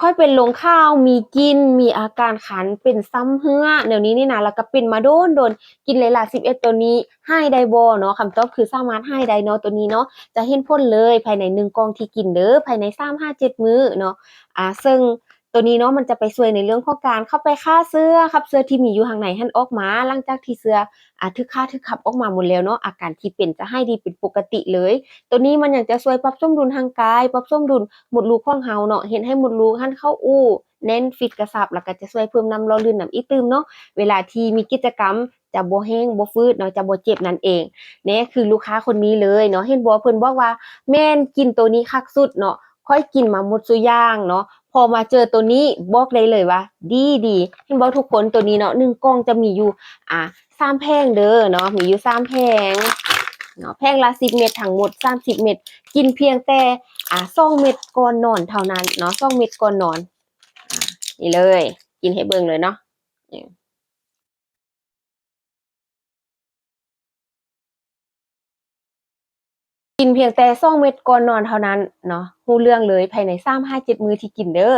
ຂ້ອຍເປັນລົງຂາວ ມີກິ່ນ ມີອາການຄັນ ເປັນຊຳເຮື້ອ ແນວນີ້ນີ້ນະ ແລ້ວກໍເປັນມາໂດນໆ ກິນເລລາສິບເອັດໂຕນີ້ຫາຍໄດ້ບໍ່ເນາະ? ຄຳຕອບຄືສາມາດຫາຍໄດ້ເນາະ ໂຕນີ້ເນາະ ຈະເຫັນຜົນເລີຍພາຍໃນໜຶ່ງກ່ອງທີ່ກິນເດີ ພາຍໃນສາມຫາເຈັດມື້ເນາະ. ອາ ເຊິ່ງໂຕນີ້ເນາະ ມັນຈະໄປຊ່ວຍໃນເລື່ອງຂອງການເຂົ້າໄປຂ້າເຊື້ອ ຂັບເຊື້ອທີ່ມີຢູ່ຂ້າງໃນຫັ້ນອອກມາ ຫຼັງຈາກທີ່ເຊື້ອ ອາ ຖືກຂ້າຖືກຂັບອອກມາໝົດແລ້ວເນາະ ອາການທີ່ເປັນຈະຫາຍດີເປັນປົກກະຕິເລີຍ. ໂຕນີ້ມັນຍັງຈະຊ່ວຍປັບສົມດຸນຮ່າງກາຍ ປັບສົມດຸນມົດລູກຂອງເຮົາເນາະ ເຮັດໃຫ້ມົດລູກຫັ້ນເຂົ້າອູ່ແໜ້ນ ຟິດ ກະຊັບ ແລ້ວກໍຈະຊ່ວຍເພີ່ມນ້ຳຫຼໍ່ລື່ນນຳອີກຕື່ມເນາະ ເວລາທີ່ມີກິດຈະກຳຈະບໍ່ແຫ້ງບໍ່ຝືດເນາະ ຈະບໍ່ເຈັບນັ້ນເອງ. ແນ່ ຄືລູກຄ້າຄົນນີ້ເລີຍເນາະ ເຫັນບໍ່ ເພິ່ນບອກວ່າແມ່ນກິນໂຕນີ້ຄັກສຸດເນາະ ຂ້ອຍກິນມາໝົດສູ່ຢ່າງເນາະ ພໍມາເຈີໂຕນີ້ບອກໄດ້ເລີຍວ່າດີໆ. ເຫັນບໍ່ທຸກຄົນ ໂຕນີ້ເນາະ ໜຶ່ງກ່ອງຈະມີຢູ່ ອາ ສາມແຜງເດີເນາະ ມີຢູ່ສາມແຜງເນາະ ແຜງລະສິບເມັດ ທັງໝົດສາມສິບເມັດ ກິນພຽງແຕ່ ອາ ສອງເມັດກ່ອນນອນເທົ່ານັ້ນເນາະ ສອງເມັດກ່ອນນອນ. ອາ ນີ້ເລີຍ ກິນໃຫ້ເບິ່ງເລີຍເນາະ ກິນພຽງແຕ່ສອງເມັດກ່ອນນອນເທົ່ານັ້ນເນາະ ຮູ້ເລື່ອງເລີຍພາຍໃນສາມຫາເຈັດມື້ທີ່ກິນເດີ.